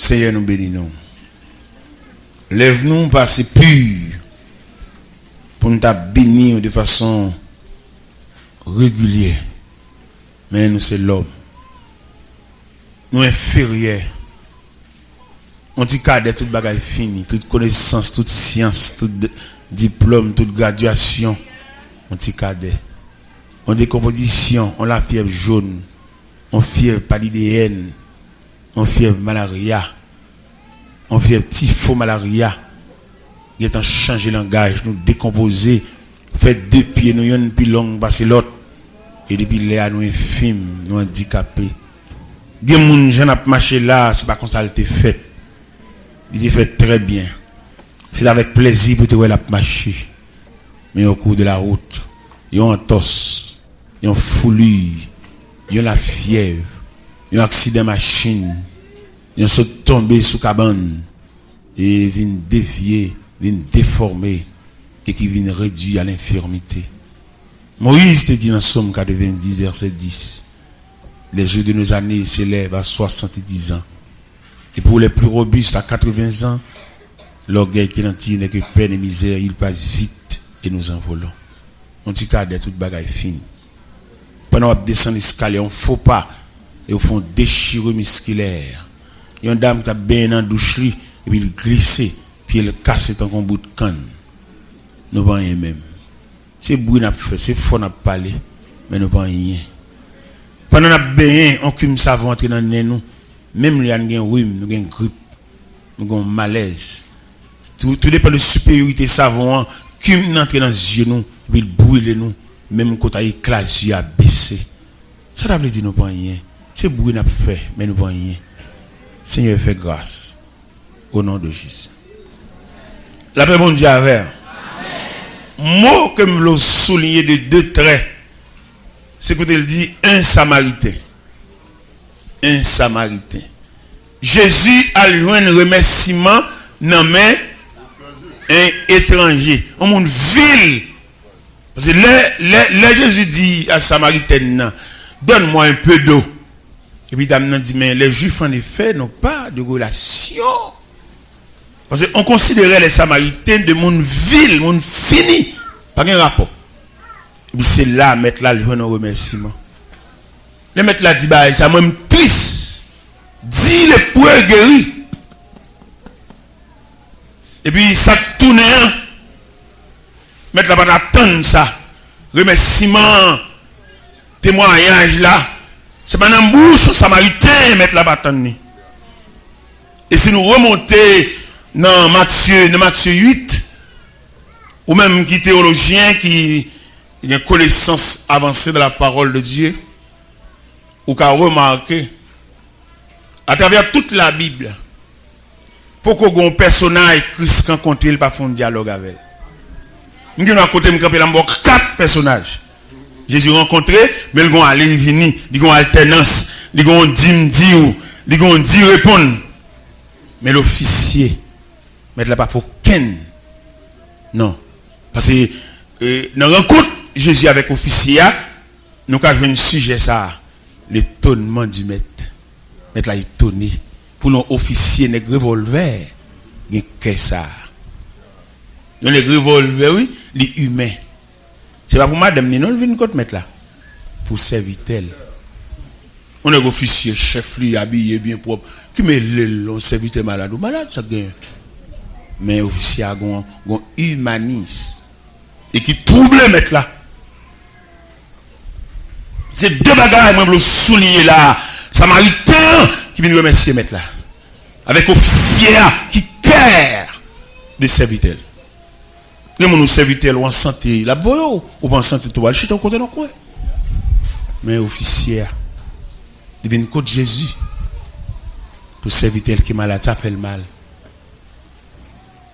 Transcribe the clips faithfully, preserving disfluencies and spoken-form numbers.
Senyè, nou beni nou. Lèv nou pa ase pi pou n ta beni w de fason regilye. Men nou se lòm. Nou enferyè. On ti kadè, tout bagay fini, tout konesans, tout syans, tout d-, diplòm, tout gradyasyon. On ti kadè. On dekonpozisyon, on lafyèv jòn, on fyèv palideyèn, on fyèv malarya, on fyèv tifo malarya. Gentan chanje langaj, nou dekonpoze, fè de pye nou yonn pi long pase lòt. E depi lè a nou enfim, nou andikape. Gen moun jan n ap mache la, se pa konsa l te fèt. Li te fèt trè byen. Se t avèk plèzi pou te wè l ap mache. Men o kou de la wout, yon antòs, yon fouli, yon lafyèv, yon aksidan machin, yon sot tonbe sou kabann, e vin devye, vin defòme, e ki vin redui a lenfimite. Moyiz te di nan Sòm katrevendis, vèsè dis, les jours de nos années s'élèvent à soixante-dix ans. Et pour les plus robustes, à quatre-vingts ans, l'orgueil qui n'en tire n'est que peine et misère, ils passent vite et nous envolons. On ti kadè, tout bagay fini. Pandan w ap desann eskalye, yon fo pa, e w fè yon dechire miskilè. Yon dam ki t ap benyen nan douch li, epi l glise, pye l kase tankou yon bout kann. Nou pa anyen menm. Se bri n ap fè, se fò n ap pale, men nou pa anyen. Pandan n ap benyen, yon kim savon antre nan nen nou, menm lè a n gen rim, nou gen grip, nou gen yon malèz. Tou, tou depann de siperyorite savon an, kim nan antre nan zye nou, epi l brile nou, menm kote a ekla zye a bese. Sa ta vle di nou pa anyen. Se bri n ap fè, men nou pa anyen. Senyè, fè gras. O non de Jezi. Lapè Bondye avè w. Mo ke m vle w souliye de de trè, se kote l di, un Samaritain. Un Samaritain. Jezi al jwenn remèsiman nan men en etranje, yon moun vil. Paske lè, lè, lè Jezi di a Samaritèn nan, donne-moi un peu d'eau. Epi dam nan di, mais les Juifs en effet n'ont pas de relation. Paske on konsidere les Samaritains de moun vil, moun fini. Pa gen rapò. Epi se la mèt la al jwenn yon remèsiman. Lè mèt la di bagay sa, mwen m tris. Di lepre geri. Epi sa k tounen an, mèt la pa t atann sa. Remèsiman an, temwayaj la, se pa nan bouch yon Samariten mèt la pa tann li. E si nou remonte nan Matye, nan Matye uit, ou menm ki teyolojyen, ki gen konesans avanse de la parole de Dieu, ou ka remake, atravè tout Labib, poko gen yon pèsonaj Kris rankontre, li pa fè yon dyalòg avè l. M gen yon kote m kanpe la, m ba w kat pèsonaj. Jezi rankontre, men l gen yon ale vini, li gen yon altènans, li gen yon di m di w, li gen yon di reponn. Men lofisye, mèt la pa fè okenn. Non. Paske, euh, nan rankont Jezi avèk ofisye a, nou ka jwenn sijè sa a, l'étonnement du maître. Mèt la etone. Pou yon ofisye nèg revòlvè gen kè sa a. Yon nèg revòlvè, wi, li imen. Se pa pou madanm ni non, l vin kot mèt la. Pou sèvitè l. Yon nèg ofisye, chèf li, abiye byen pwòp. Ki mele l, yon sèvitè malad ou malad, sa k genyen? Men ofisye a gon, gon imanis. E ki twouble mèt la. Se de bagay mwen vle souliye la. Samariten an ki vin remèsye mèt la. Avèk ofisye a ki kè de sèvitè l. Gen moun ou sèvitè l ou an sante, l ap voye w. Ou pa an sante tou, al chita w kote nan kwen. Men ofisye a, li vin kot Jezi. Pou sèvitè l ki malad, sa fè l mal.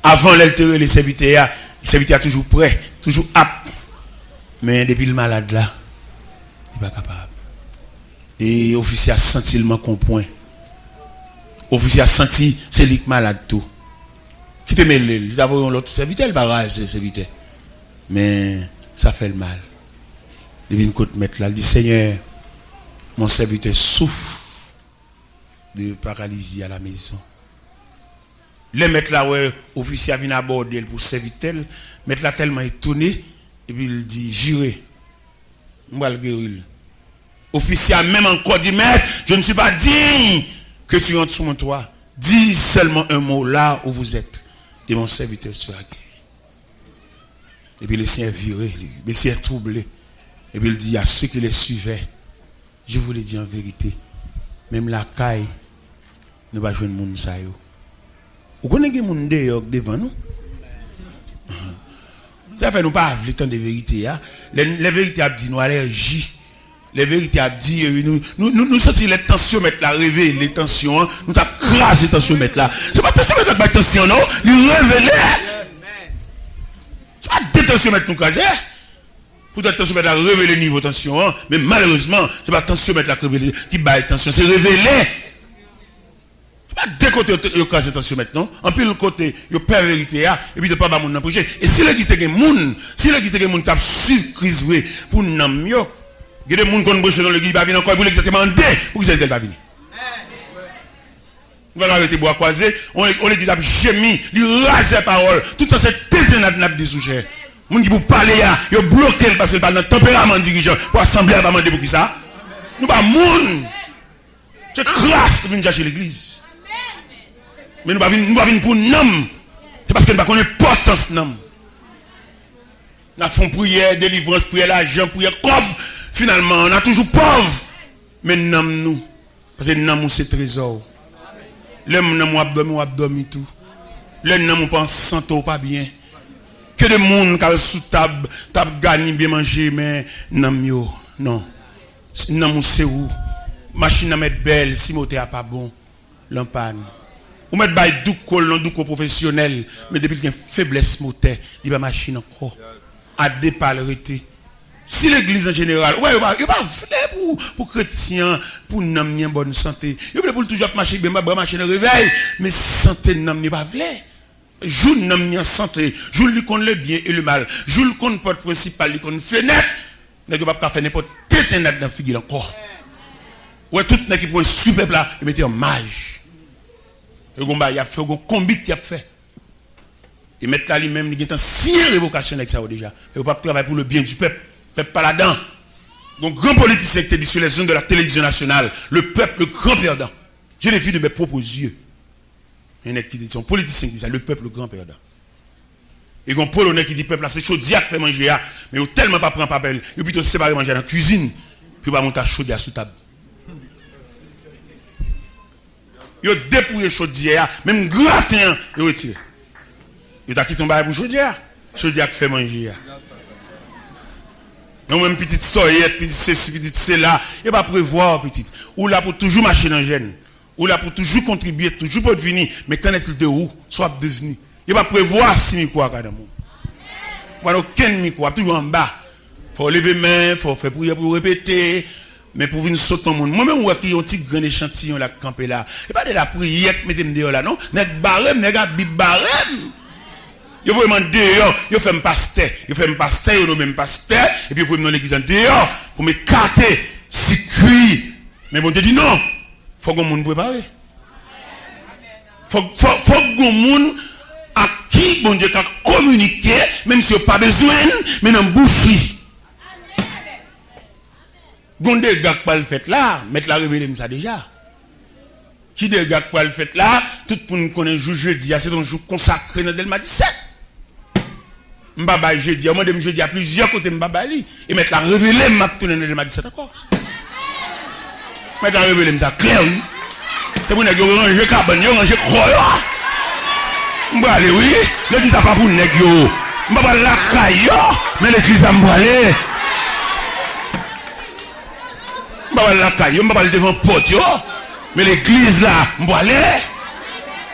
Avan, lè l te rele sèvitè a, sèvitè a toujou prè, toujou ap. Men depi l malad la, li pa kapab. E ofisye a santi l manke yon pwen. Ofisye a santi se li k malad tou. Ki te mele l, li ta voye yon lòt sèvitè, li pa raze sèvitè. Men sa fè l mal. Li vin kot mèt la, li di, Seigneur, mon serviteur souffre de paralysie à la maison. Lè mèt la wè ofisye a vin abòde l pou sèvitè l, mèt la tèlman etone, epi l di, jire, m pral geri l. Ofisye a menm ankò di, Maître, je ne suis pas digne que tu entres sous mon toit. Dis seulement un mot là où vous êtes, et mon serviteur sera guéri. Epi le Senyè vire, li, mesye twouble. Epi l di, à ceux qui les suivaient, je vous le dis en vérité, menm lakay, nou pa jwenn moun sa yo. Ou konnen gen moun deyò k devan nou. Se sa fè nou pa vle tande verite a. Lè, lè verite ap di, nou alèji. Lè verite ap di, epi nou, nou, nou, nou santi lè tansyonmèt la revele tansyon an, nou ta kraze tansyonmèt la. Se pa tansyonmèt la k bay tansyon, non. Li revele. Se pa de tansyonmèt nou kraze. Poutèt tansyonmèt la revele nivo tansyon an, men malerezman, se pa tansyonmèt la k revele, ki bay tansyon, se revele. Se pa de kote yo, yo kraze tansyonmèt, non. Anpil kote, yo pè verite a, epi yo pa ba moun nan preche. E si legliz te gen moun, si legliz te gen moun k ap swiv Kris vre pou nanm yo, gen de moun konn preche nan legliz, pa vin ankò, epi legliz te mande, poukisa entèl pa vini? Nou pa ka rete bra kwaze, on, on legliz ap jemi, li razè pawòl, tout tan se tenten n ap, n ap di sou chè. Moun ki pou pale a, yo bloke l paske l pa nan tanperaman dirijan pou asanble a pa mande poukisa. Nou pa moun. Se kras nou vin chache legliz. Men nou pa vin, nou pa vin pou nanm. Se paske nou pa konn enpòtans nanm. N ap fè yon priyè delivrans, priyè lajan, priyè kòb. Finalman, n a toujou pòv. Men nanm nou. Paske nanm ou se trezò w. Lè nanm ou ap dòmi, w ap dòmi tou. Lè nanm ou pa an sante, ou pa byen. Ke de moun k al sou tab, t ap gani byen manje, men nanm yo, non. Nanm ou se ou. Machin nan mèt bèl, si motè a pa bon, l an pàn. Ou mèt bay douko l, yon douko pwofesyonèl, men depi l gen feblès motè, li pa machin ankò. A de pa l rete. Si legliz an jeneral, ou wè, yo pa, yo pa vle pou, pou kretyen an, pou nanm ni an bòn sante. Yo vle pou l toujou ap mache byen, bra mache nan revèy, men sante nanm ni yo pa vle. Jou nanm ni an sante, jou li konn le byen e le mal, jou l konn pòt prensipal, li konn fenèt, nèg yo p ap ka fè nenpòt tenten nan figi l ankò. Ou wè tout nèg ki pran sou pèp la, yo mete an maj. Yo gon bagay y ap fè, yo gon konbit y ap fè. E mèt la li menm, li gentan siyen revokasyon nèg sa yo deja. Yo p ap travay pou le bien du peuple. Pèp pa ladan. Gon gran politisyen ki te di sur les ondes de la télévision nationale, le peuple le grand perdant. Je l'ai vu de mes propres yeux. Yon nèg ki di, se yon politisyen ki di sa, le peuple le grand perdant. E gon polonè ki di pèp la se chodyè k fè manje a, men yo tèlman pa pran pa bèl, yo pito separe manje a nan kwizin, pou yo pa monte ak chodyè a sou tab. Yo depouye chodyè a, menm graten an, yo retire. Yo ta kite yon bagay pou chodyè a. Chodyè a k fè manje a. Men ou menm pitit sòyèt, pitit sesi, pitit sela, yo pa prevwa w pitit. Ou la pou toujou mache nan jèn. Ou la pou toujou kontribye, toujou pot vini, men qu'en est-il de ou, sa w ap devni? Yo pa prevwa si mikwo a ka nan men w. Ou pa nan okenn mikwo, w ap toujou anba. Fò w leve men, fò w fè priyè pou yo repete, men pou w vin sot yon moun. Mwen menm, m wè ki yon ti grenn echantiyon la k kanpe la. E pa de lapriyè k mete m deyò la, non. Nèg bare m, nèg a Bib bare m. Yo voye m andeyò, yo fè m pastè. Yo fè m pastè, yo nonmen m pastè, epi yo voye m nan legliz andeyò pou m ekate sikui. Men Bondye di non. Fòk gon moun prepare. Fòk, fòk, fòk gon moun ak ki Bondye ka kominike, menm si yo pa bezwen l, men nan bouch li. Gon dega k pral fèt la, mèt la revele m sa deja. Ki dega k pral fèt la, tout moun konnen jou jedi a, se yon jou konsakre nan Dèlma disèt. M pa bay jedi a, yo mande m jedi a plizyè kote, m pa bay li. E mèt la revele m, m ap tounen nan Dèlma disèt ankò. Mèt la revele m sa klè, wi. Se pou nèg yo ranje kabann yo, ranje kò yo. M prale, wi. Legliz la pa pou nèg yo. M pa pral lakay yo, men legliz la m prale. M pa pral lakay yo, m pa pral devan pòt yo. Men legliz la, m prale.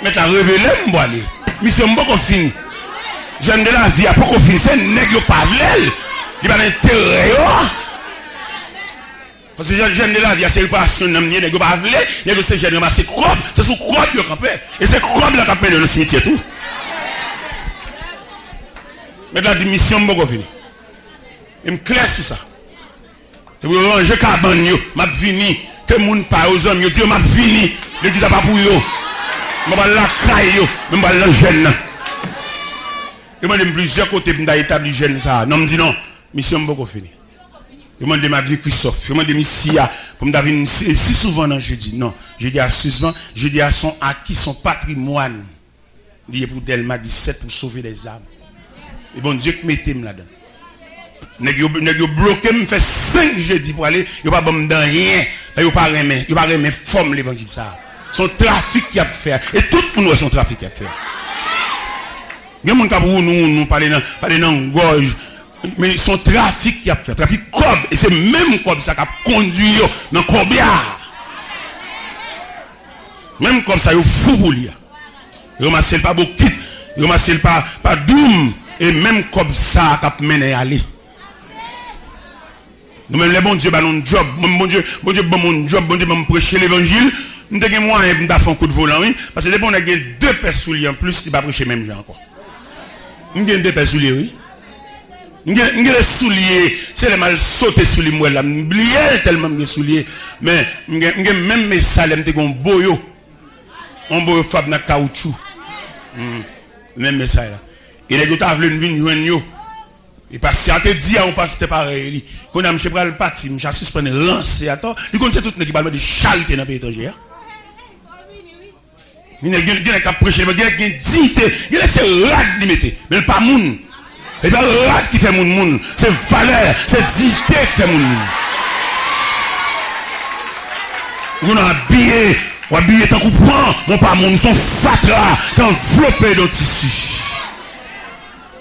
Mèt la revele m, m prale. Misyon m poko fini. Jèn de lavi a poko fini. Se nèg yo pa vle l. Li pa nan enterè yo. Paske jèn, jèn de lavi a se reparasyon nanm li ye, nèg yo pa vle, nèg yo se jèn ranmase kòb, se sou kòb yo kanpe. E se kòb la k ap mennen yo nan simityè tou. Mèt la di misyon m poko fini. E m klè sou sa. Se pou yo ranje kabann yo, m ap vini. Ke moun pa yo, zanmi yo, di yo m ap vini. Legliz la pa pou yo. Mwen pral lakay yo, men m pral nan jèn nan. Yo mande m plizyè kote pou m ta etabli jèn sa a. Non, m di non, misyon m poko fini. Yo mande m ak Vye Kristòf, yo mande m isi a pou m ta vin si, si souvan nan jedi. Non, jedi a sispann, jedi a se yon aki, se yon patrimwàn. Li ye pou Dèlma disèt, pou sove lèzam. E Bondye k mete m ladan. Nèg yo, nèg yo bloke m, fè senk jedi pou ale, yo pa ban m dan anyen. Yo pa renmen, yo pa renmen fòm levanjil sa a. Se yon trafik y ap fè. E tout moun wè se yon trafik y ap fè. Gen moun k ap wounou wounou, pale nan, pale nan gòj. Men se yon trafik y ap fè. Trafik kòb. E se menm kòb sa k ap kondui yo nan kòbya. Menm kòb sa yo fou pou li a. Yo ranmase l pa bokit, yo ranmase l pa, pa doum, e menm kòb sa a k ap mennen y ale. Nou menm, lè Bondye ba nou yon djòb, mwen, Bondye, Bondye ban m yon djòb, Bondye ban m preche levanjil, m te gen mwayen pou m ta fè yon kout volan, wi. Paske depi yon nèg gen de pè sou li anplis, li pa preche menm jan ankò. M gen de pè sou li, wi. M gen, m gen de soulye, se lè m al sote sou li, m wè l la, m bliye l tèlman m gen soulye. Men, m gen, m gen menm mesaj lè m te gen yon boyo. Yon boyo fab nan kawoutchou. Hmm. Menm mesaj la. E nèg yo ta vle m vin jwenn yo. E pastè a te di a yon pastè parèy li. Kounye a, misye pral pati, misye a sispann ranse atò. Li konn se tout nèg ki pral mande chalite nan peyi etranjè a. Gen nèg, gen, gen nèg k ap preche, men gen nèg gen diyite, gen nèg se rad li mete, men l pa moun. E pa rad ki fè moun moun, se valè, se diyite k fè moun moun. Ou konn abiye, w abiye tankou pran, men w pa moun, se yon fatra k anvlope nan tisi.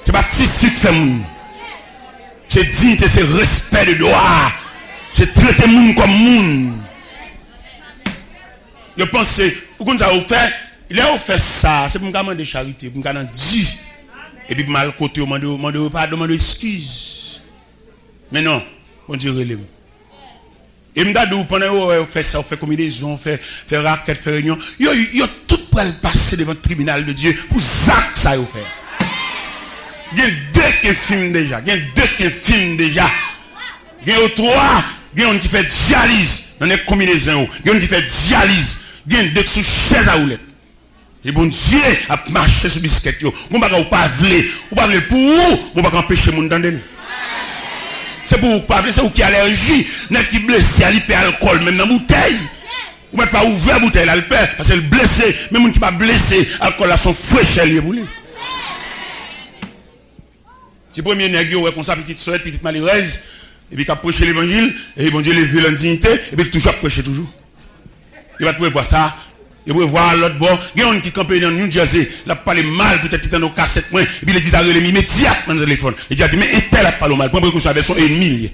Se pa tisi k fè moun. Se diyite, se respè de dwa. Se trete moun kòm moun. Yo panse, ou konn sa yo fè? Lè yo fè sa, se pou m ka mande charite, pou m ka nan di. Epi pou m al kote yo, mande yo, mande yo padon, mande yo eskiz. Men non, Bondye rele m. E m ta di w, pandan yo wè yo fè sa, yo fè konbinezon, fè, fè rakèt, fè reyinyon, yo, yo tout pral pase devan tribinal de Dye pou zak sa yo fè. Gen de k enfim deja, gen de k enfim deja. Gen yo twa, gen youn ki fè dyaliz nan nèg konbinezon yo, gen youn ki fè dyaliz, gen de k sou chèz a woulèt. E Bondye ap mache sou biskèt yo. Gon bagay ou pa vle, ou pa vle l pou ou, men ou pa ka anpeche moun tande l. Se pou ou k pa vle, se ou ki alèji. Nèg ki blese a, li pè alkòl menm nan boutèy. Ou mèt pa ouvè boutèy la, l pè, paske l blese. Men moun ki pa blese, alkòl la se yon frechè l ye pou li. Ti premye nèg yo wè konsa, pitit sòt, pitit malerèz, epi k ap preche levanjil, epi Bondye leve l an diyite, epi l toujou ap preche toujou. Yo pa t prevwa sa. Yo prevwa lòt bò. Gen youn ki kanpe nan New Jersey, l ap pale mal poutèt li tande yon kasèt mwen, epi legliz la rele m imedyatman nan telefòn. Legliz la di, "Men entèl ap pale w mal, pran prekosyon avè l, se yon ènmi l ye."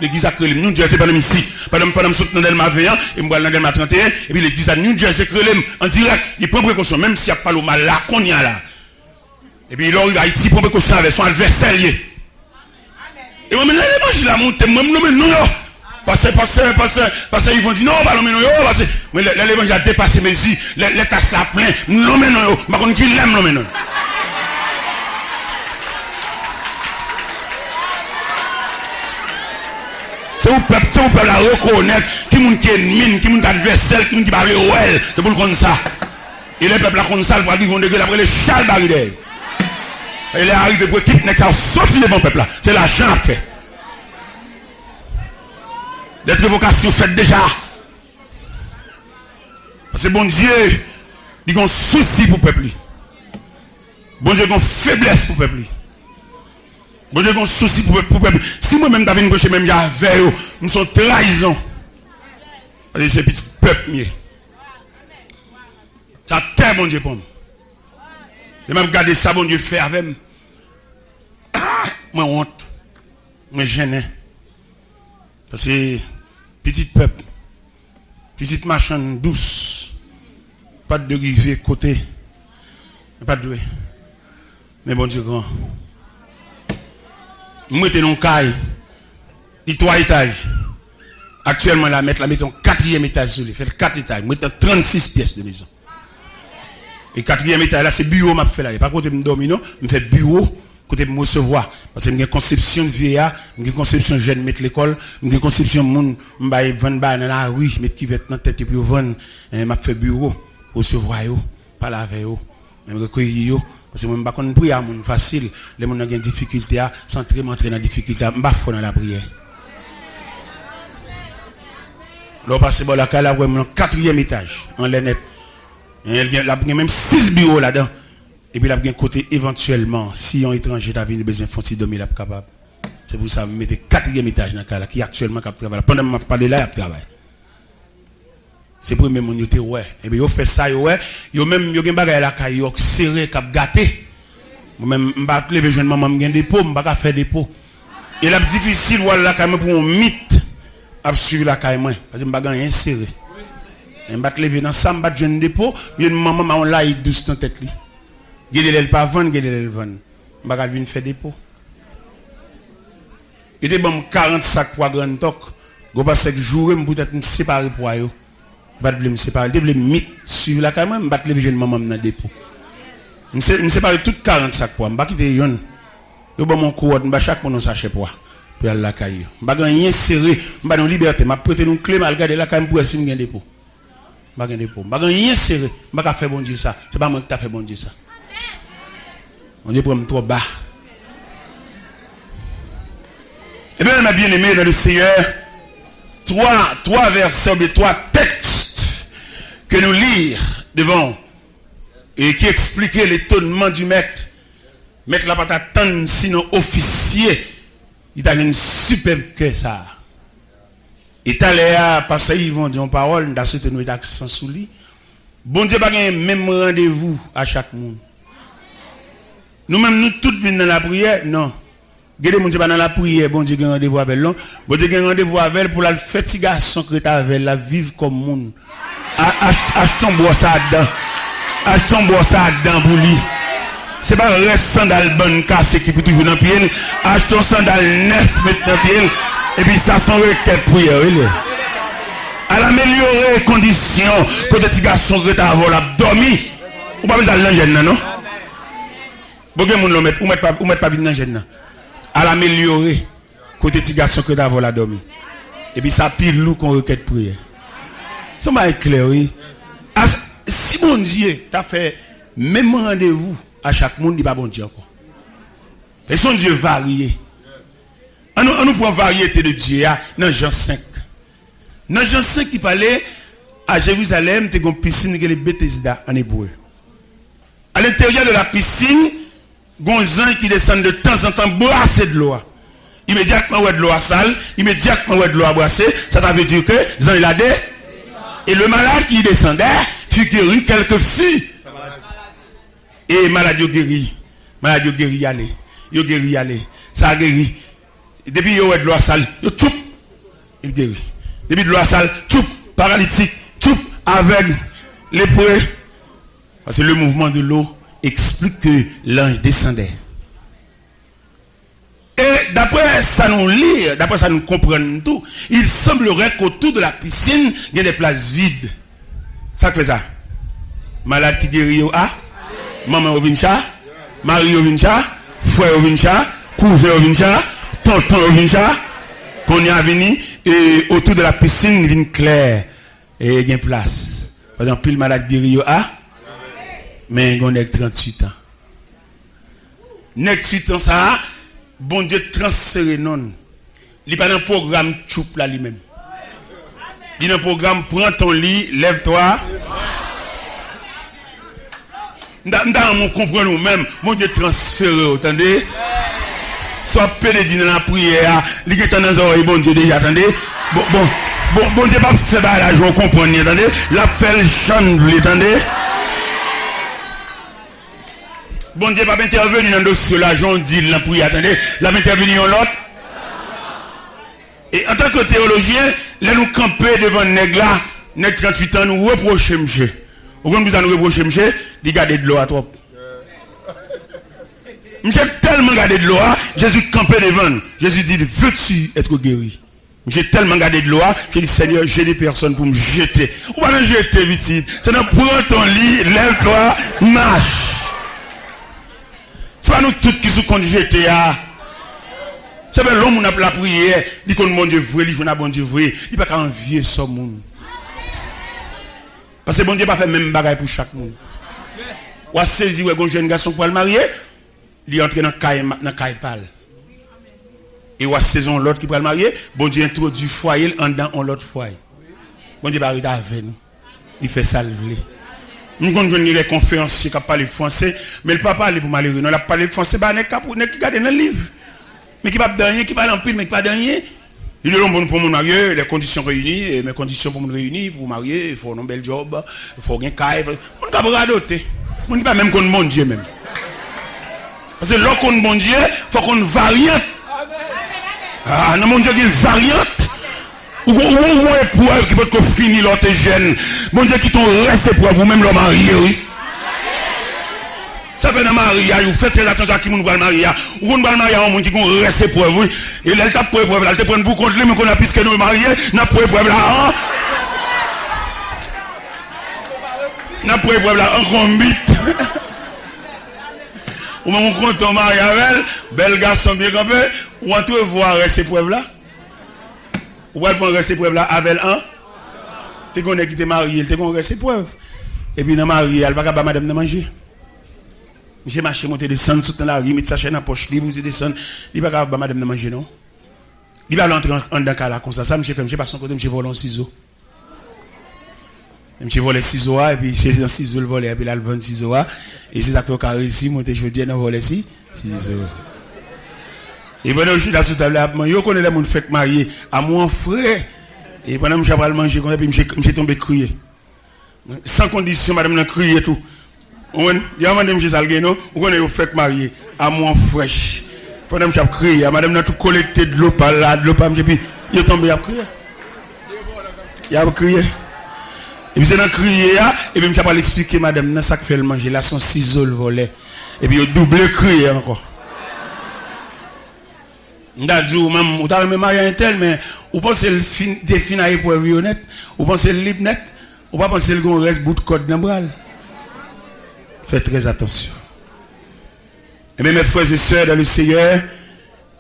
Legliz la k rele m New Jersey, pandan m isi, pandan, pandan m sot nan Dèlma ven an, e m pral nan Dèlma trannteyen, epi legliz la New Jersey k rele m an dirèk, li pran prekosyon, menm si y ap pale w mal la, kounye a la. Epi lè w rive Ayiti, pran prekosyon avè l, se yon advèsè l ye. E mwen menm, lè levanjil la monte, mwen, m nonmen non yo. Pastè, pastè, pastè, pastè Yvon di, "Non, pa nonmen non yo, pastè." Men lè, lè levanjil la depase mezi, lè, lè tas la plen, m nonmen non yo. M pa konn kilè m nonmen non yo. Se pou pèp, se pou pèp la rekonèt ki moun ki ènmi l, ki moun ki advèsè l, ki moun ki pa vle wè l. Se pou l konn sa. E lè pèp la konn sa, l pral rive yon degre, l ap rele chalbari dèyè. E lè a rive pou ekip nèg sa yo soti devan pèp la, se lajan l ap fè. Dèt revokasyon fèt deja. Paske Bondye, li gen sousi pou pèp li. Bondye gen feblès pou pèp li. Bondye gen sousi pou pèp, pou pèp li. Si mwen menm ta vin preche menm jan avè yo, m se yon trayizon. Paske se pitit pèp m ye. Sa tè Bondye pran m. Lè m ap gade sa Bondye fè avè m, mwen wont. Mwen jennen. Paske pitit pèp, pitit machann dous, pa t dwe rive kote, pa t dwe. Men Bondye gran. M rete nan yon kay, li twa etaj. Aktyèlman la, mèt la mete yon katriyèm etaj sou li, fè l kat etaj. M rete nan trannsis pyès de mezon. E katriyèm etaj la, se biwo m ap fè la. E pa kote m dòmi non, m fè biwo kote m resevwa. Paske m gen konsepsyon vye a, m gen konsepsyon jèn met lekòl, m gen konsepsyon moun m bay vann bagay nan lari, met kivèt nan tèt yo pou yo vann. Eh, m ap fè biwo, resevwa yo. pale avè yo, men m rekeyi yo. Paske mwen, m pa konn priye a moun fasil. Lè moun nan gen difikilte a, se antre m antre nan difikilte a. M pa fò nan lapriyè. Lè w pase bò lakay la, w wè m nan katriyèm etaj, anlè nèt. L gen, l ap gen menm sis biwo ladan. Epi l ap gen kote evantyèlman, si yon etranje ta vini bezwen fè yon ti dòmi, l ap kapab. Se pou sa m mete katriyèm etaj nan kay la, ki aktyèlman k ap travay la. Pandan m ap pale la, y ap travay. Se premye moun yo te wè. Ebyen, yo fè sa yo wè. Yo menm, yo gen bagay lakay yo k sere, k ap gate. Mwen menm, m pa t leve jwenn manman m gen depo, m pa ka fè depo. E l ap difisil w al lakay mwen pou yon mit ap swiv lakay mwen. Paske m pa gen anyen sere. Men m pa t leve nan sa, m pa t jwenn depo, m jwenn manman m a yon layit dous nan tèt li. Gen de lè l pa vann, gen de lè l vann. M pa ka vin fè depo. Yo te ban m karant sak pwa Grann Tòk. Gwo pastè k joure m poutèt m separe pwa yo. Li pa t vle m separe. Li te vle m mit swiv lakay mwen, m pa t leve jwenn manman m nan depo. M se-, m separe tout karant sak pwa. M pa kite yonn. Yo ban m yon kowòd, m ba chak moun yon sachè pwa pou y al lakay yo. M pa gen anyen sere, m pa gen yon libète. M ap prete nou kle, m al gade lakay m pou wè si m gen depo. M pa gen depo. M pa gen anyen sere. M pa ka fè Bondye sa. Se pa mwen ki ta fè Bondye sa. Bondye pran m twò ba. Eh bien, mes bien-aimés dans le Seigneur, trois, trois versets ou bien trois textes que nous lire devant et qui expliquaient l'étonnement du maître. Mèt la pa t atann sinon ofisye, li ta jwenn sipèb kè sa a. E talè a, pastè Yvon di yon pawòl, m ta swete nou mete aksan sou li. Bondye pa gen menm randevou a chak moun. Nou menm, nou tout vin nan lapriyè? Non. Gen de moun, se pa nan lapriyè Bondye gen randevou avè l, non. Bondye gen randevou avè l pou l al fè ti gason k ret avè l la viv kòm moun. A-, ach-, achte yon bwòs a dan. Achte yon bwòs a dan pou li. Se pa rès sandal bann kase ki pou toujou nan pye l. Achte yon sandal nèf, met nan pye l. Epi sa se yon rekèt priyè, wi, li. Al amelyore kondisyon kote ti gason k ret avè w l ap dòmi. Ou pa bezwen al nan jèn nan, non. Bon, gen moun la, ou mèt, ou mèt pa, ou mèt pa vin nan jèn nan. Al amelyore kote ti gason k ret avè w la dòmi. Epi sa pi lou k yon rekèt priyè. Se yon bagay klè, wi. As-, si Bondye ta fè menm randevou a chak moun, li pa Bondye ankò. E se yon Dye varye. Ann nou, ann nou pran varyete de Dye a nan Jan senk. Nan Jan senk ki pale a Jerizalèm, te gen yon pisin ki rele Betesda an ebre. À l'intérieur de la piscine, gon zanj ki desann de tanzantan brase dlo a. Imedyatman wè dlo a sal, imedyatman wè dlo a brase, sa ta vle di ke zanj la de-, et le malade qui descendait fut guéri, quel que fût. E malad yo geri. Malad yo geri, y ale. Yo geri, y ale. Sa geri. Depi yo wè dlo a sal, yo tchoup, li geri. Depi dlo a sal, tchoup, paralitik, tchoup, avèg, lepre. Parce que le mouvement de l'eau explique que l'ange descendait. Et d'après ça nous lit, d'après ça nous comprenons tout, il semblerait qu'autour de la piscine, il y a des places vides. Sa k fè sa? Malad ki geri yo a? Manman yo vin cha? Mari yo vin cha? Frè yo vin cha? Kouzen yo vin cha? Tonton yo vin cha? Kounye a vini, e, autour de la piscine vin klè. E gen plas. Paske anpil malad geri yo a? Men gen yon nèg tranntuit an. Nèg tranntuit an sa a, Bondye transfere non l. Li pa nan pwogram tchoup la li menm. Li nan pwogram pran ton li, lèv twa. M ta, m ta renmen w konprann ou menm. Bondye transfere w, tande. Si w ap pede di nan lapriyè a, li gentan nan zòrèy Bondye deja, tande. Bon, bon, bon, Bondye p ap fè bagay la jan w konprann li an, tande. L ap fè l jan l vle, tande. Bondye p ap entèveni nan dosye w la jan w di l nan priyè a, tande. L ap entèveni yon lòt. E antanke teyolojyen, lè nou kanpe devan nèg la, nèg tranntuit an, nou repwoche misye. Ou konn poukisa nou repwoche misye? Li gade dlo a twòp. Misye tèlman gade dlo a, Jezi kanpe devan l. Jezi di, veux-tu être guéri? Misye tèlman gade dlo a, misye di, Seigneur, j'ai des personnes pour me jeter. Ou pa nan jete, pitit. Se nan pran ton li, lèv twa, mach. Se pa nou tout ki sou kont jete a. Se fè lè yon moun ap lapriyè, li konn Bondye vre, li jwenn a Bondye vre, li pa ka anvye sò moun. Paske Bondye pa fè menm bagay pou chak moun. W a sezi wè gon jèn gason k pral marye, li antre nan kay, nan kay pa l. E w a sezi yon lòt ki pral marye, Bondye entwodui fwaye l anndan yon lòt fwaye. Bondye pa ret avè nou. Li fè sa l vle. M konn jwenn gen de konferansye k ap pale franse, men l pa pale pou malere, non, l ap pale franse ba nèg k ap, nèg ki gade nan liv. Men ki p ap di anyen, ki pale anpil, men ki pa di anyen. Li di, bon, pou moun marye, les conditions réunies, e, men kondisyon pou moun reyini, pou w marye, fò w nan bèl djòb, fò w gen kay, fò, moun k ap radote. Moun ki pa menm konn Bondye menm. Paske lè w konn Bondye, fò w konn varyant. Ah, nan Bondye gen varyant. Ou gon, ou gon, ou gon eprèv ki potko fini lè w te jèn. Bondye kite yon rès eprèv ou menm lè w marye, wi. Sa fè nan maryaj, ou fè trè atansyon a ki moun ou pral marye a. Ou konn pral marye a yon moun ki gon rès eprèv, wi. E lè l t ap pran eprèv la, l te pran pou kont li, men kounye a, piske nou marye, n ap pran eprèv la an. N ap pran eprèv la an konbit. Ou menm ou kontan w marye avè l, bèl gason byen kanpe, ou antrevwa rès eprèv la. Ou pral pran rès eprèv la avè l an. Te gon nèg ki te marye, l te gon rès eprèv. Epi nan marye a, l pa ka ba madanm nan manje. Misye mache monte desann, sot nan lari, met sachè nan pòch li, pou te desann. Li pa ka ba madanm nan manje, non. Li pa vle antre an-, anndan kay la konsa. Sa misye fè, misye pase yon kote, misye vòlè yon sizo. Misye vòlè sizo a, epi se nan sizo l vòlè, epi l al vann sizo a. E se sa k fè yo ka reyisi monte jodi a nan vòlè si, sizo. E pandan yo chita sou tab la, y ap manje, yo konnen lè moun fèk marye, amour en frè. E pandan misye ap al manje konsa, epi misye, misye tonbe kriye. San kondisyon, madanm nan kriye tou. Ou konprann? Yo mande misye sa l gen non, ou konnen yo fèk marye. Amour fraîche. Pandan misye ap kriye a, madanm nan tou kolekte dlo pa l la, dlo pa misye, epi yo tonbe, y ap kriye. Y ap kriye. Epi se nan kriye a, epi misye ap al eksplike madanm nan sa k fè l manje la, se yon sizo l vòlè. Epi yo double kriye ankò. M ta di w, manm, ou ta renmen marye a entèl, men ou panse l fin, te fin a eprèv yo nèt? Ou panse l lib nèt? Ou pa panse l gon rès bout kòd nan bra l? Fè trè atansyon. Ebyen, mes frères et sœurs dans le Seigneur,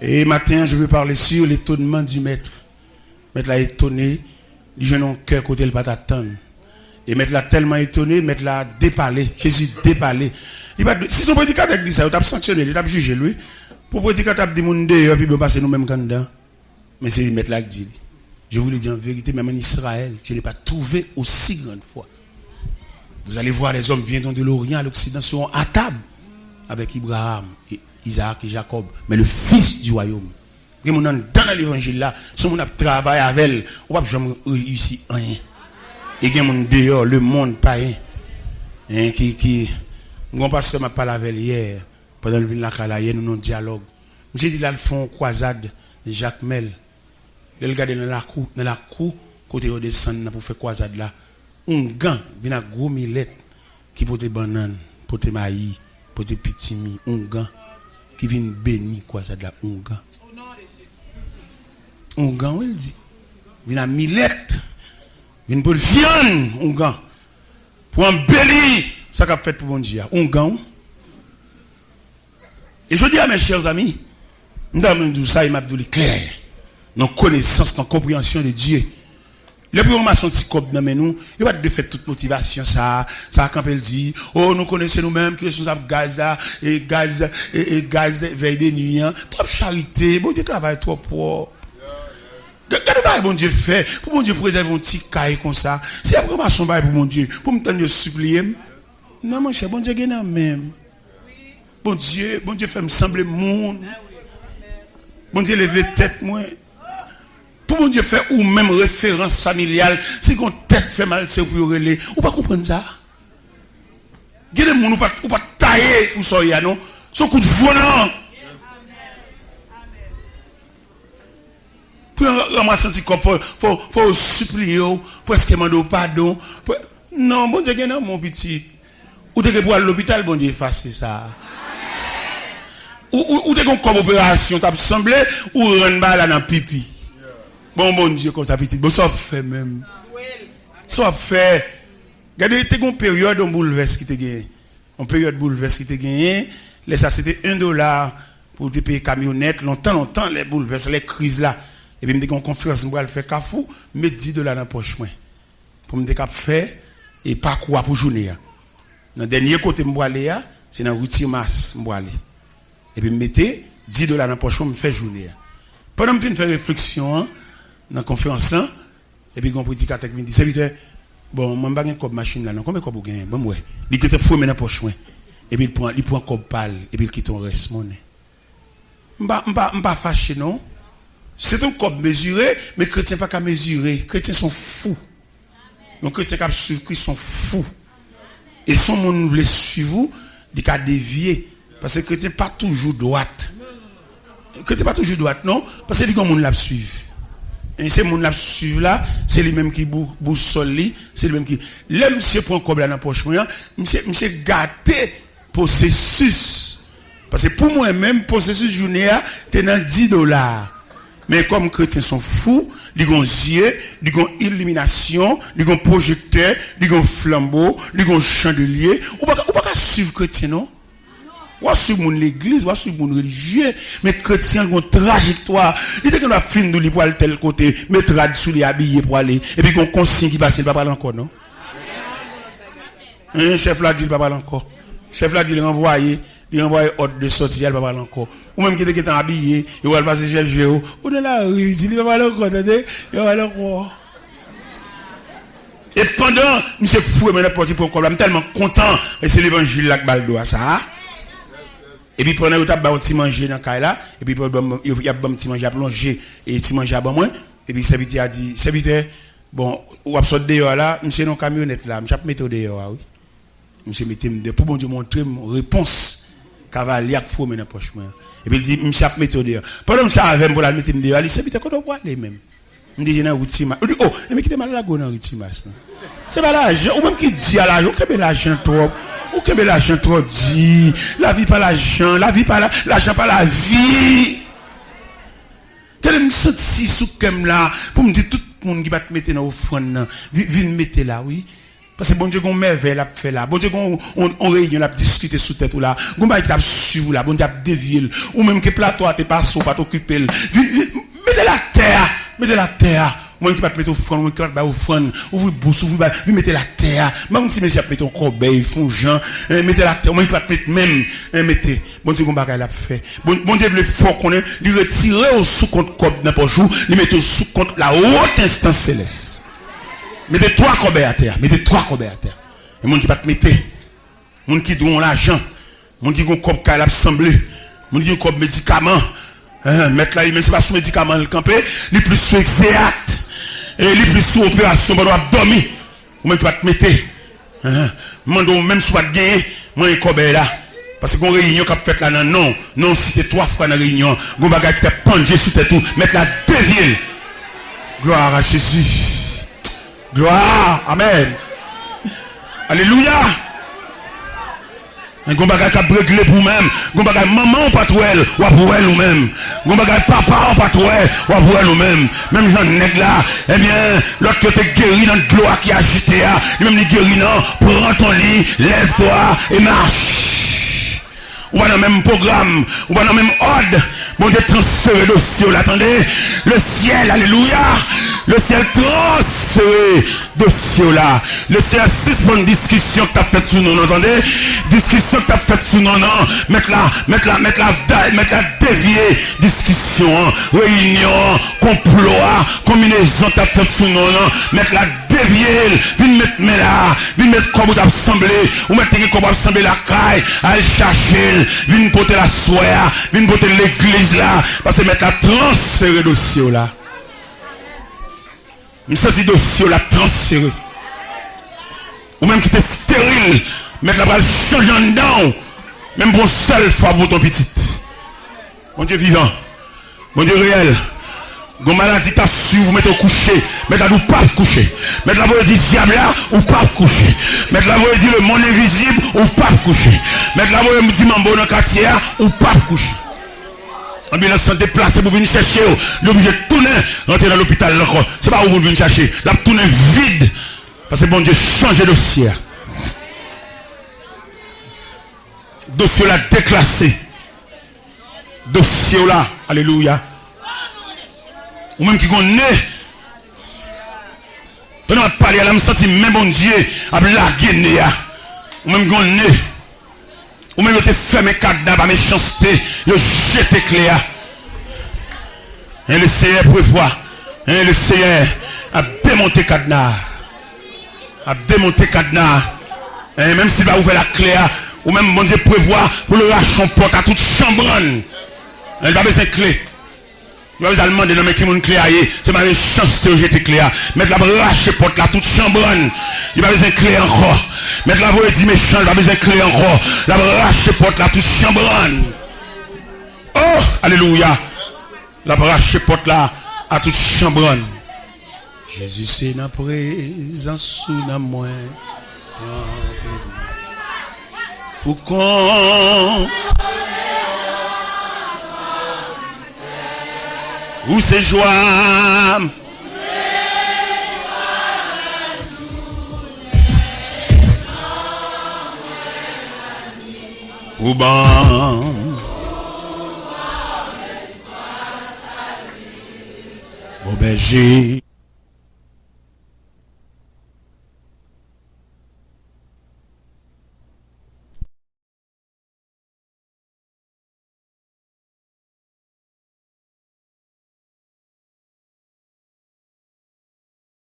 et matin, je veux parler sur l'étonnement du Maître. Mèt la etone, li jwenn yon kè kote l pa t atann. E mèt la tèlman etone, mèt la depale, Jezi depale. Li pa t, si se yon predikatè ki di sa, yo t ap sanksyone l, yo t ap jije l, wi. Pou predikatè ap di moun deyò pi bon pase nou menm k anndan. Men se mèt la k di li. Je vous le dis en vérité, même en Israël, je n'ai pas trouvé aussi grande foi. Vous allez voir, les hommes viendront de l'Orient à l'Occident, seront à table avec Abraham et Isaac et Jacob, mais le Fils du royaume. Gen moun anndan nan levanjil la, se yon moun ap travay avè l, ou p ap janm reyisi anyen. E gen moun deyò, lemonn, payen, en, ki, ki, m gen yon pastè m ap pale avè l yè, pandan l vin lakay la yè, nou nan yon dyalòg. Misye di l al fè yon kwazad Jakmèl. Lè l gade nan lakou, nan lakou, kote yo desann nan pou fè kwazad la, oungan vin ak gwo milèt ki pote bannann, pote mayi, pote pitimi, oungan ki vin beni kwazad la, oungan. Oungan, wi, l di. Vin ak milèt, vin pote vyann, oungan. Pou anbeli sa k ap fèt pou Bondye a, oungan, wi. E jodi a, mes chers amis, m ta renmen di w sa e m ap di w li klè, nan konesans, nan konpreyansyon de Dye. Lè pou yo ranmase yon ti kòb nan men nou, yo pa t dwe fè tout motivasyon sa, sa kanpe l di, o, nou konnen se nou menm ki responsab gaz la, e gaz, e, e gaz vèy de nwi an. Twòp charite, Bondye travay twò pwòp. Gade, gade bagay Bondye fè, pou Bondye prezève yon ti kay konsa. Si y ap ranmase yon bagay pou Bondye, pou m tann yo sipliye m? Non, monchè, Bondye gen nan men m. Bondye, Bondye fè m sanble moun. Bondye leve tèt mwen. Pou Bondye fè ou menm referans familyal, si gon tèt fè mal, se ou pou yo rele. Ou pa konprann sa? Gen de moun ou pa, ou pa taye pou sa w ye a, non. Se yon kout volan. Pou yo ranmase yon ti kòb, fò, fò, fò yo sipliye w, prèske mande w padon. Pre-, non, Bondye gen nan men w, pitit. Ou te gen pou al lopital, Bondye efase sa. Ou, ou, ou te gen yon kòb operasyon, t ap sanble, ou rann bagay la nan pipi. Bon, Bondye konsa, pitit. Bon, sa w ap fè menm? Sa w ap fè? Gade, te gen yon peryòd, yon boulvès ki te genyen. Yon peryòd boulvès ki te genyen. Lè sa, se te en dola pou w te peye kamyonèt. Lontan, lontan, lè boulvès, lè kriz la. Epi m te gen yon konferans m pral fè Kafou, m met dis dola nan pòch mwen. Pou m te kab fè, e pakou a pou jounen an. Nan dènye kote m prale a, se nan Ri Timas m prale. Epi m mete dis dola nan pòch mwen, m fè jounen an. Pandan m fin fè refleksyon an, nan konferans lan, epi gen yon predikatè ki vin di, "Sèvitè, bon, mwen m pa gen kòb machin la non, konbyen kòb ou genyen? Ban m wè." Li gentan foure men nan pòch mwen. Epi li pran, li pran kòb pa l, epi li kite yon rès monnen. M pa, m pa, m pa fache non. Se t yon kòb mezire, men kretyen pa ka mezire. Kretyen se yon fou. Yon kretyen k ap swiv Kris se yon fou. E si yon moun vle swiv ou, li ka devye. Paske kretyen pa toujou dwat. Kretyen pa toujou dwat non, paske li gen moun l ap swiv. E se moun l ap swiv la, se li menm ki bou-, bousòl li, se li menm ki. Lè misye pran kòb la nan pòch mwen an, misye, misye gate pwosesis. Paske pou mwen menm, pwosesis jounen an te nan dis dola. Men kòm kretyen se yon fou, li gon zye, li gon iliminasyon, li gon pwojektè, li gon flanbo, li gon chandelye. Ou pa ka, ou pa ka swiv kretyen non. W ap swiv moun legliz, w ap swiv moun relijye, men kretyen gon trajektwa. Li te gen dwa fin di w li pral tèl kote, met rad sou li, abiye pou ale, epi gon konsiy ki pase, li pa pral ankò non. Hein, chèf la di l pa pral ankò. Chèf la di l ranvwaye, li ranvwaye òd de sòti a, li pa pral ankò. Ou menm ki te gentan abiye, yo pral pase chèche w, ou nan lari, di li pa pral ankò, tande, li pa pral ankò. E pandan misye foure men nan pòch li pran kòb la, m tèlman kontan, e se levanjil la k ba l dwa sa a. Epi pandan yo t ap bay yon ti manje nan kay la, epi pandan yo, y ap ban m ti manje, y ap lonje e ti manje a ban mwen, epi sèvitè a di, "Sèvitè, bon, w ap sot deyò a la, misye nan yon kamyonèt la, misye ap mete w deyò a wi." Misye mete m deyò. Pou Bondye montre m repons kavalye ak fomen nan pòch mwen an. Epi l di, "Misye ap mete w deyò." Pandan misye avè m pou l al mete m deyò a, li, "Sèvitè, kote w prale menm?" M di, "Se nan Ri Timas." Ou di, "O, enben kite m al lage w nan Ri Timas lan." Se pa lajan, ou menm ki di a lajan, ou kenbe lajan twò, ou kenbe lajan twò di. Lavi pa lajan, lavi pa la, lajan pa lavi. Tande m santi sou kè m la, pou m di tout moun ki pa t mete nan ofrann nan, vi-, vin mete la, wi. Paske Bondye gen yon mèvèy l ap fè la. Bondye gen yon, yon, yon reyinyon l ap diskite sou tèt ou la. Gen yon bagay ki t ap swiv ou la. Bondye ap devye l. Ou menm ke plato a te pase, ou pa t okipe l. Vin, vin, mete l atè a. Mete l atè a. Ou menm ki pa t mete ofrann, ou menm ki pa t bay ofrann. Ouvri bous, ouvri bay. Vin mete l atè a. M pa konn si mesye ap mete yon kòbèy, fè yon jan. Eh, mete l atè. Ou menm ki pa t mete menm. Eh, mete. Bondye gen yon bagay l ap fè. Bon, Bondye vle fè w konnen, li retire w sou kont kòb nan pòch ou, li mete w sou kont la haute instance céleste. Mete twa kòbèy atè a, mete twa kòbèy atè a. E moun ki pa t mete, moun ki dwe yon lajan, moun ki gon kòb kay l ap sanble, moun ki gon kòb medikaman, hein, mèt la, li menm se pa sou medikaman l kanpe, li plis sou egzeyat, e li plis sou operasyon pandan w ap dòmi. Ou menm ki pa t mete, hein, m mande w menm si w pa t genyen, mwen gen kòbèy la. Paske gon reyinyon k ap fèt la nan non w. Non w site twa fwa nan reyinyon an. Gon bagay ki t ap pandje sou tèt ou. Mèt la devye l. Gloire à Jésus. Gloire. Amen. Alelouya. Gon bagay k ap regle pou ou menm. Gon bagay manman w pa t wè l, w ap wè l ou menm. Gon bagay papa w pa t wè, w ap wè l ou menm. Menm jan nèg la, ebyen, lòt yo te geri nan dlo a ki ajite a, li menm li geri nan, pran ton li, lève-toi et marche. Ou pa nan menm pwogram, ou pa nan menm òd. Bondye transfere dosye w la, tande. Le ciel, alelouya. Le ciel transfere dosye w la. Le Senyè sispann diskisyon k t ap fèt sou non nan, tande. Diskisyon k t ap fèt sou non nan. Mèt la, mèt la, mèt la, mèt la devye diskisyon an, reyinyon an, konplo a, konbinezon k t ap fèt sou non nan. Mèt la devye l, vin met men la, vin met kòb ou t ap sanble, ou mèt te gen kòb w ap sanble lakay, al chache l, vin pote l aswè a, vin pote l legliz la, paske mèt la transfere dosye w la. M santi dosye w la transfere. Ou menm ki te steril, mèt la pral chanje anndan w, menm pou yon sèl fwa pou ton pitit. Bondye vivan. Bondye reyèl. Gon maladi k ap swiv ou, mete w kouche. Mèt la di w p ap kouche. Mèt la voye di dyab la, ou p ap kouche. Mèt la voye di lemonn envizib, ou p ap kouche. Mèt la voye di manbo nan katye a, ou p ap kouche. Anbilans lan deplase pou vin chèche w. Li oblije tounen rantre nan lopital la ankò. Se pa ou pou l vin chache. L ap tounen vid. Paske Bondye chanje dosye a. Dosye w la deklase. Dosye w la, alelouya. Ou menm ki gon ne, pandan m ap pale a la, m santi men Bondye ap lage ne a. Ou menm gen yon ne. Ou menm yo te fèmen kadna pa mechanste, yo jete kle a. En, le Seyè prevwa. En, le Seyè ap demonte kadna. Ap demonte kadna. En, menm si l pa ouvè l ak kle a, ou menm Bondye prevwa pou l rache yon pòt a tout chanbrann. En, li pa bezwen kle. Li pa bezwen al mande nan men ki moun kle a ye. Se pa mechanste yo jete kle a. Mèt la ap rache pòt la tout chanbrann. Li pa bezwen kle ankò. Mèt la voye di mechan, li pa bezwen kle ankò. L ap rache pòt la tout chanbrann. Oh, alelouya. L ap rache pòt la a tout chanbrann. Jezi, se nan prezans ou nan mwen pran plezi. Pou kon ou se jwa m. Ou ban m. Bon bèje.